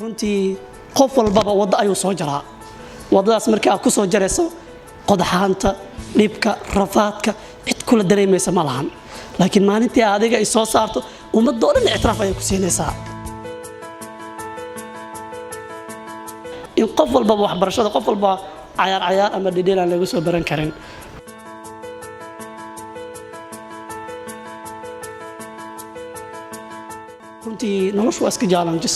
Runtii qof walbaba waddo ayuu soo jaraa. Waddadaas markii aad ku soo jarayso, qodxaanta, dhibka, rafaadka cid kula dareemaysa ma lahan, laakiin maalintii adiga ay soo saarto, ummadda oo dhan ictiraaf ayay ku siinaysaa. In qof walbaba waxbarashada, qof walba cayaar cayaar ama dhidheel aan lagu soo baran karin. Runtii noloshu waa iska challenges.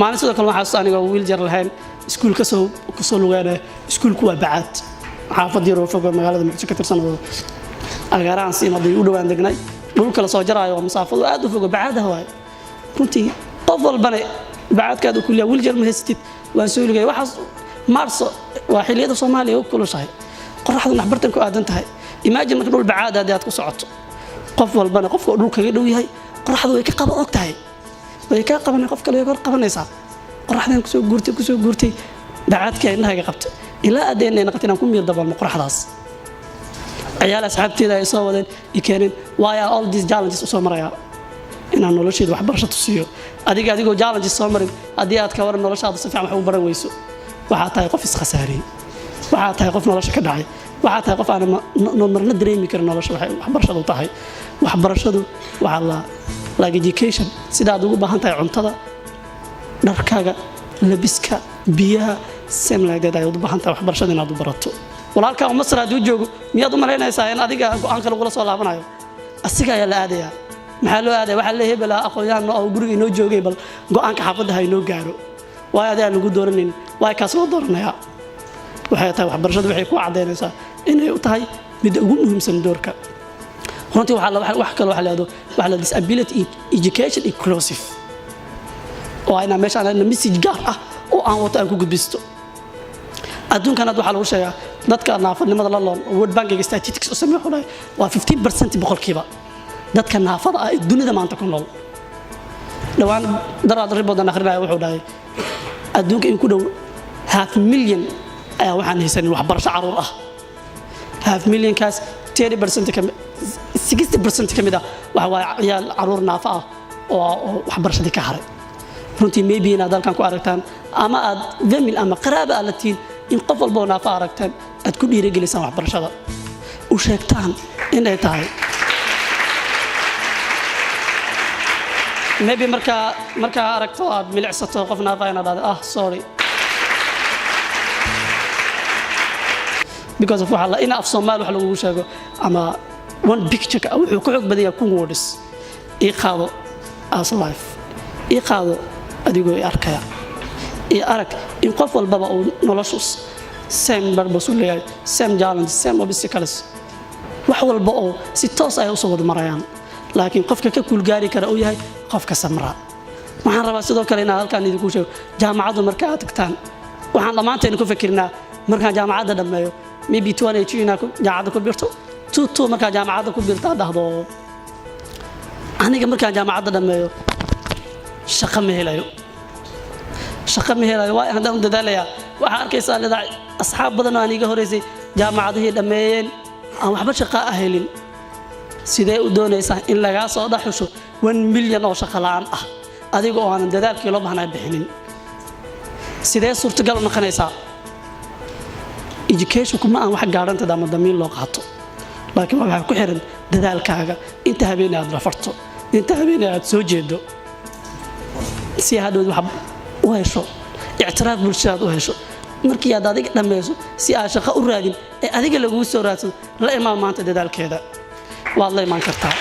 Maalin sidoo kale waxaa aniga wiil jar lahayn iskuul kasoo kusoo lugeynaya. Iskuulku waa bacaad, xaafad yaroo fog oo magaalada Muqdisho ka tirsan oo agaarahan siimaday u dhowaan degnay. Dhulka la soo jaraayo waa masaafadu aad u fogo, bacaadaha waaye. Runtii qof walbana bacaadkaad u kuliya, wiil jar ma haysatid. Waan soo lugay. Waxaas Maarso waa xilliyada Soomaaliya u kulushahay, qoraxdu naxbartan ku aadan tahay. Imagine marka dhul bacaad haddii aad ku socoto, qof walbana qofka dhul kaga dhow yahay qoraxdu way ka qaba og tahay, way kaa qabanay, qof kale way kor qabanaysaa. Qoraxdan kusoo guurtay, kusoo guurtay, bacaadkii indhahayga qabtay ilaa addeenay naqatay inaan ku miir daboolmo qoraxdaas. Ciyaal asxaabteeda ay soo wadeen i keeneen. Why are all these challenges usoo marayaa? Inaan nolosheeda waxbarasho tusiyo. Adiga adigoo challenges soo marin, haddii aad ka waran noloshaada si fiican wax u baran weyso, waxaa tahay qof iskhasaariyey, waxaa tahay qof nolosha ka dhacay, waxaa tahay qof aan marna dareemi karin nolosha waxay waxbarashadu tahay. Waxbarashadu waxaa la like education, sida aad ugu baahan tahay cuntada, dharkaaga, labiska, biyaha, same like that ayaad u baahan tahay waxbarashada inaad u barato. Walaalkaa oo Masar hadduu joogo, miyaad u malaynaysaa in adiga go'aanka lagula soo laabanayo? Asiga ayaa la aadayaa. Maxaa loo aadaya? Waxaa leeyahay hebel aqoon-yahan oo guriga inoo joogay, bal go'aanka xaafadda ha inoo gaaro. Waayo adigaan lagu dooranayn, waay kaas loo dooranayaa. Waxay tahay waxbarashadu waxay ku caddaynaysaa inay u tahay midda ugu muhiimsan doorka. Runtii waxaa wax kale waxa la yidhahdo waxa la disability education inclusive oo inaan meeshaan message gaar ah oo aan wato aan ku gudbisto. Adduunkan hadda waxaa lagu sheegaa dadka naafadnimada la loon, World Bankiga statistics u sameeyo, wuxuu dhahay waa 15% boqolkiiba dadka naafada ah ee dunida maanta ku nool. Dhowaan daraad report-an akhrinaya, wuxuu dhahay adduunka in ku dhow half million ayaa waxaan haysanin waxbarasho caruur ah. Half millionkaas 30% ka 60% ka mid ah waxa waaye ciyaal caruur naafa ah oo waxbarashadii ka haray. Runtii maybe inaad halkan ku aragtaan ama aad family ama qaraaba aad la tihiin, in qof walba oo naafa aragtaan aad ku dhiirigelisaan waxbarashada, u sheegtaan inay tahay maybe markaa aragto aad milicsato qof naafa inaad dhahdo, "Ah, sorry," because of waxaa la in af Soomaali wax lagugu sheego ama one picture wuxuu ka xoog badan yahay kun words. Ii qaado as life, ii qaado adigoo i arkaya, ii arag in qof walbaba uu noloshu same purpose u leeyahay, same challenge, same obstacles, wax walba oo si toos ay usoo wada marayaan, laakiin qofka ka kuulgaari kara uu yahay qofka samra. Waxaan rabaa sidoo kale inaan halkaan idinku sheego, jaamacaddu marka aad tagtaan, waxaan dhammaanteen ku fikirnaa markaan jaamacadda dhammeeyo, maybe 2 inaad jaamacadda ku birto, 2 2 markaa jaamacadda ku birto aad dhahdo, "Aniga markaan jaamacadda dhammeeyo shaqo ma helayo, shaqo ma helayo." Waa haddaan u dadaalayaa. Waxaa arkaysaa leedahay asxaab badan oo aan iga horeysay jaamacadihii dhammeeyeen aan waxba shaqo ah helin. Sidee u doonaysaa in lagaa soo dhaxusho 1 milyan oo shaqo la'aan ah adiga oo aanan dadaalkii loo baahnaa bixinin? Sidee suurtagal u noqonaysaa? Educationku ma aan wax gaadhantada ama damiin loo qaato, laakiin waxaa ku xiran dadaalkaaga, inta habeenay aad rafarto, inta habeenay aad soo jeedo, si hadhowd wax u hesho, ictiraaf bulshadaad u hesho. Markii aad adiga dhammayso, si aad shaqo u raadin ee adiga lagugu soo raadsado, la imaan maanta dadaalkeeda. Waad la imaan kartaa.